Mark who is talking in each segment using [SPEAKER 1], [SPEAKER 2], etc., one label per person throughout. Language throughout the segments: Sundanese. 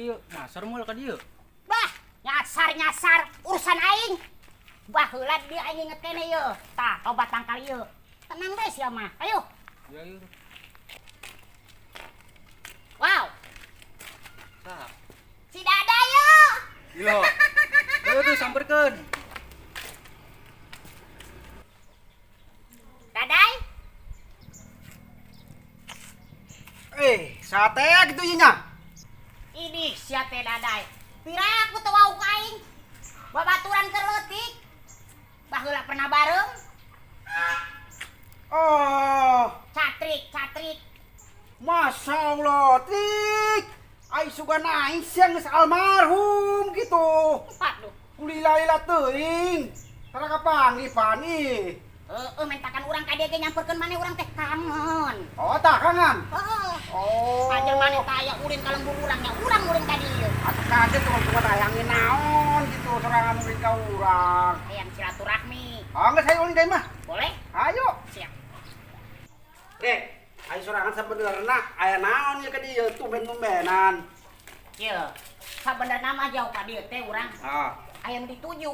[SPEAKER 1] Ieu nyasar moal ka dieu.
[SPEAKER 2] Bah, nyasar-nyasar urusan aing. Baheula dia aing inget keneh ieu. Tah, obat tangkal ieu. Tenang deh sia mah. Ayo.
[SPEAKER 1] Ya ayo.
[SPEAKER 2] Wow.
[SPEAKER 1] Tah.
[SPEAKER 2] Si Dada yo.
[SPEAKER 1] Yo. Ayo tuh samperkeun.
[SPEAKER 2] Dadai.
[SPEAKER 3] Sate gitu ieu nya.
[SPEAKER 2] Ini sia teh Dadai. Pira aku teu wau ka aing. Babaturan keur leutik. Baheula pernah bareng.
[SPEAKER 3] Oh,
[SPEAKER 2] catrik, catrik.
[SPEAKER 3] Masya Allah, Trik. Ai sugan aing sia geus almarhum gitu.
[SPEAKER 2] Waduh.
[SPEAKER 3] Kulila-lila teuing. Tara kapanggih pan ih.
[SPEAKER 2] Heeh, mentakan urang ka dieu ge nyamperkeun maneh urang teh kangen.
[SPEAKER 3] Oh, tah kangen.
[SPEAKER 2] Heeh.
[SPEAKER 3] Oh.
[SPEAKER 2] Pajer maneh teh aya ulin ka lembur urang nya, urang ulin ka dieu.
[SPEAKER 3] Atuh kaget tuh cuma hayangin naon gitu sorangan ulin ka urang.
[SPEAKER 2] Hayang silaturahmi.
[SPEAKER 3] Oh, geus hayu ulin deui mah.
[SPEAKER 2] Boleh?
[SPEAKER 3] Ayo.
[SPEAKER 2] Siap.
[SPEAKER 3] Rek, ayo sorangan sabenerna aya naon ieu ka dieu tumben-tumbenan.
[SPEAKER 2] Ieu, sabenerna mah jauh ka dieu teh urang.
[SPEAKER 3] Ah.
[SPEAKER 2] Aya nu dituju.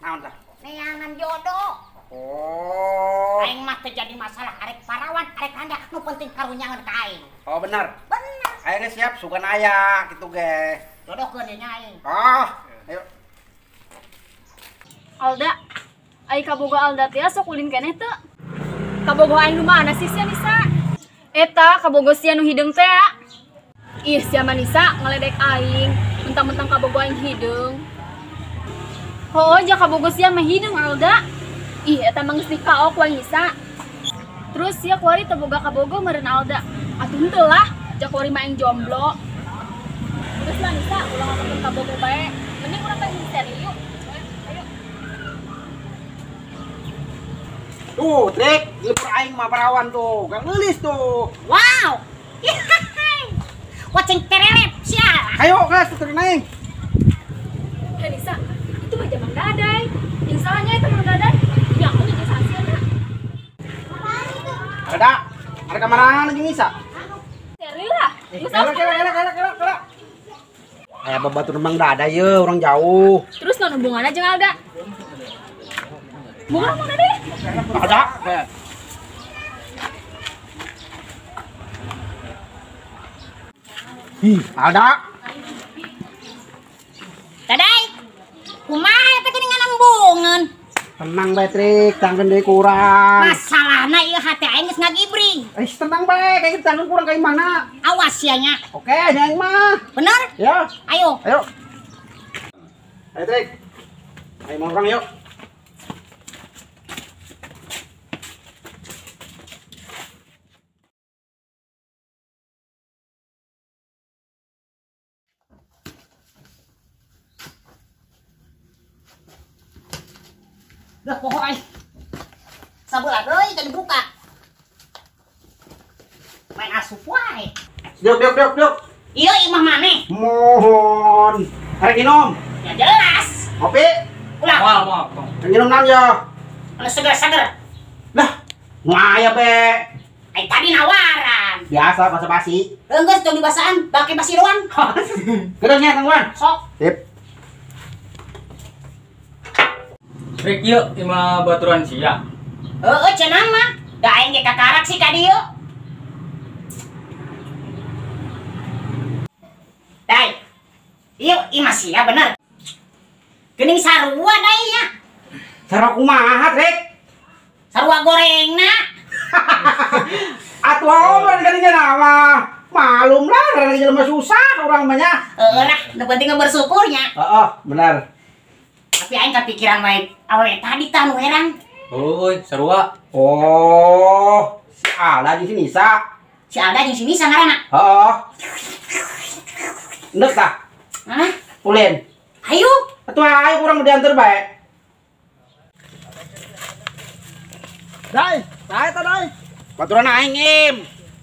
[SPEAKER 3] Naon tah?
[SPEAKER 2] Neangan jodoh.
[SPEAKER 3] Oh.
[SPEAKER 2] Aing mah teu jadi masalah arek parawan, arek randa, nu penting karunyangan ka aing.
[SPEAKER 3] Oh, benar.
[SPEAKER 2] Benar.
[SPEAKER 3] Aing geus siap sugan aya kitu ge.
[SPEAKER 2] Jodohkeun ye nya aing.
[SPEAKER 3] Ah, ayo.
[SPEAKER 4] Alda, ai kabogo Alda teh sok ulin keneh teu? Kabogo aing nu mana sih sia Nisa? Eta kabogo sia nu hideung teh. Ih, sia mah Nisa ngaledek aing, mentang-mentang kabogo aing hideung. Hooh, ja kabogo sia mah hideung Alda. Ih, eta mah geus dikaok wae Nisa. Terus sia kuari teu boga kabogo meureun Alda. Atuh henteu lah, ja kuari mah aing jomblo. Terus lah Nisa, ulah ngomongkeun kabogo bae. Mending urang teh serius. Ayo.
[SPEAKER 3] Tuh, Trik, lipur aing mah parawan tuh, gak ngeulis tuh.
[SPEAKER 2] Wow. Waceng terelep sia.
[SPEAKER 3] Ayo, geus tuturin aing.
[SPEAKER 4] Hei Nisa, itu mah zaman Dadai. Yang salahnya itu mah Dadai. Ya, aku jadi saksi na.
[SPEAKER 3] Ada, ada kamarana jeung Nisa.
[SPEAKER 4] Serius lah.
[SPEAKER 3] Kela kela kela kela kela. Aya babatur Mang Dada ye, orang jauh.
[SPEAKER 4] Terus naon hubunganna jeung Alda? Bunga Mang Dada.
[SPEAKER 3] Ada. Ih, Alda.
[SPEAKER 2] Dadai. Kumaha eta geuning nembungeun?
[SPEAKER 3] Tenang bae, Trik, tangkeun deui kurang.
[SPEAKER 2] Masalahna ieu hate aing geus ngagibring.
[SPEAKER 3] Eh, tenang bae, kayak tangkeun kurang ka mana?
[SPEAKER 2] Awas sia nya.
[SPEAKER 3] Oke, nya aing mah.
[SPEAKER 2] Bener?
[SPEAKER 3] Ya.
[SPEAKER 2] Ayo.
[SPEAKER 3] Ayo. Ayo, Trik. Ayo mau orang yuk.
[SPEAKER 2] Dah poho aing. Sabelah deui teu dibuka. Main asup wae.
[SPEAKER 3] Duk duk duk duk.
[SPEAKER 2] Ieu imah maneh.
[SPEAKER 3] Mohon. Arek minum.
[SPEAKER 2] Ya jelas.
[SPEAKER 3] Kopi?
[SPEAKER 2] Ulah.
[SPEAKER 1] Moal moal.
[SPEAKER 3] Arek minum naon ya?
[SPEAKER 2] Anu seger-seger.
[SPEAKER 3] Lah, nu aya be.
[SPEAKER 2] Ai tadi nawaran.
[SPEAKER 3] Biasa basa-basi.
[SPEAKER 2] Geus tong dibasaan, bake basi doang.
[SPEAKER 3] Geus nya tangguan.
[SPEAKER 2] Sok.
[SPEAKER 3] Sip.
[SPEAKER 1] Rek ieu imah baturan sia.
[SPEAKER 2] Heeh, cenah mah. Da aing ge kakarak sih ka dieu. Dai. Ieu imah sia bener. Geuning sarua dai nya.
[SPEAKER 3] Sarua kumaha, Rek?
[SPEAKER 2] Sarua gorengna.
[SPEAKER 3] Atuh awan geuning mah. Malum lah, rada jelema susah urang mah nya.
[SPEAKER 2] Heeh lah, nu penting bersyukurnya.
[SPEAKER 3] Heeh, benar.
[SPEAKER 2] Tapi aing kepikiran wae awewe tadi tah nu herang.
[SPEAKER 1] Heueuy, sarua.
[SPEAKER 3] Oh, si Alda jeung si Nisa.
[SPEAKER 2] Si Alda jeung si Nisa ngaranna.
[SPEAKER 3] Heeh. Endek tah?
[SPEAKER 2] Hah?
[SPEAKER 3] Ulin.
[SPEAKER 2] Ayo.
[SPEAKER 3] Atuh ayo urang diantar bae. Dai, dai ta dai. Baturan aing im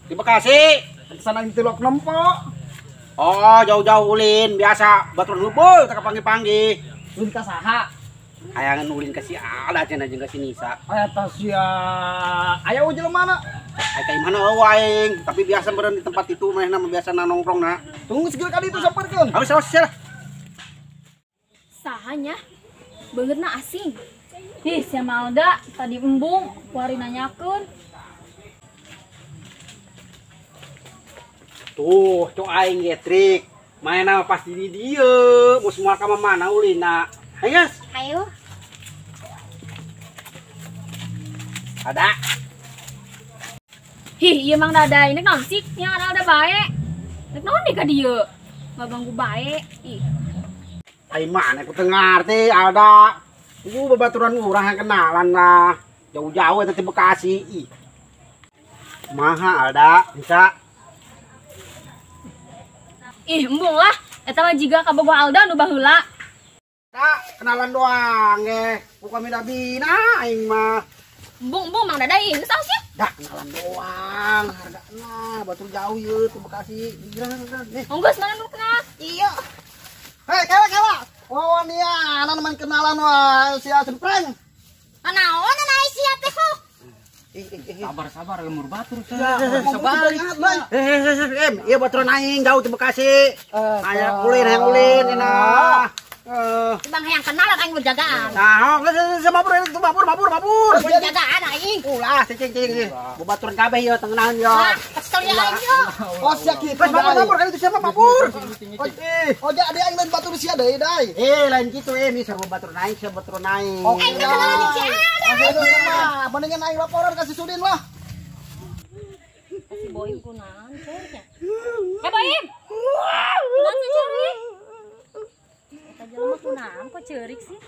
[SPEAKER 3] di Bekasi.
[SPEAKER 5] Sana aing tilok nempo.
[SPEAKER 3] Oh, jauh-jauh ulin biasa baturan heubeul teh kapanggih-panggih.
[SPEAKER 5] Ulin ka saha?
[SPEAKER 3] Hayangan ulin ka si Alda cenah jeung ka si Nisa.
[SPEAKER 5] Aya ta sia. Aya jelema mana?
[SPEAKER 3] Ai ka imahna eueuh aing, tapi biasa meureun di tempat itu manehna mah biasa nongkrong na.
[SPEAKER 5] Tunggu segera kali itu samperkeun.
[SPEAKER 3] Awas awas sia.
[SPEAKER 4] Sahanya beungeutna asing. Ih, sia Alda tadi embung kuari nanyakeun.
[SPEAKER 3] Tuh, cok aing ge trik. Manehna pasti di dieu, mun semua ka mana ulina. Ayo, guys.
[SPEAKER 2] Ayo.
[SPEAKER 3] Ada.
[SPEAKER 4] Hih, ieu Mang Dada ini naon sih? Yang ada Alda bae. Rek naon deui ka dieu? Ngaganggu bae. Ih.
[SPEAKER 3] Ai mana ku teu ngarti Alda. Babaturan urang yang kenalan lah. Jauh-jauh eta ti Bekasi. Ih. Maha Alda, bisa.
[SPEAKER 4] Ih, embung lah. Eta mah jiga kabogoh Alda nu baheula.
[SPEAKER 3] Tak, kenalan doang ge. Bukan mina bina aing mah.
[SPEAKER 4] Embung-embung Mang Dada ih, geus sih.
[SPEAKER 3] Dah kenalan doang, hargana batur jauh ieu ti Bekasi. Geura nih.
[SPEAKER 4] Geus mana nu kenal?
[SPEAKER 2] Iya.
[SPEAKER 5] Hei, kela kela. Oh, nia, anak main kenalan wah si Asen Prank.
[SPEAKER 2] Naon aya sia teh ho?
[SPEAKER 1] Sabar-sabar lemur batur
[SPEAKER 5] Sabar.
[SPEAKER 3] Em, ieu baturan aing jauh ti Bekasi. Aya ulin hayang ulin cenah.
[SPEAKER 2] Bang hayang kenalan aing berjagaan.
[SPEAKER 3] Nah, geus mabur itu mabur mabur mabur.
[SPEAKER 2] Berjagaan aing.
[SPEAKER 3] Ulah cicing cicing. Baturan kabeh ieu tengenahan yo.
[SPEAKER 2] Wah, kesel ya aing yo.
[SPEAKER 5] Oh, sia kitu.
[SPEAKER 3] Geus mabur mabur kali itu siapa mabur?
[SPEAKER 5] Oh, jadi aing lain batur sia deui dai.
[SPEAKER 3] Lain kitu ini sarua baturan aing, sia baturan aing.
[SPEAKER 5] Oke.
[SPEAKER 2] Aing kenalan jeung si Alda.
[SPEAKER 5] Mah, mendingan aing laporan ka si Sudin lah.
[SPEAKER 4] Si Boim kunaon ceurnya? Eh Boim. Kunaon sih ceurik? Eta jelema kunaon kok ceurik sih?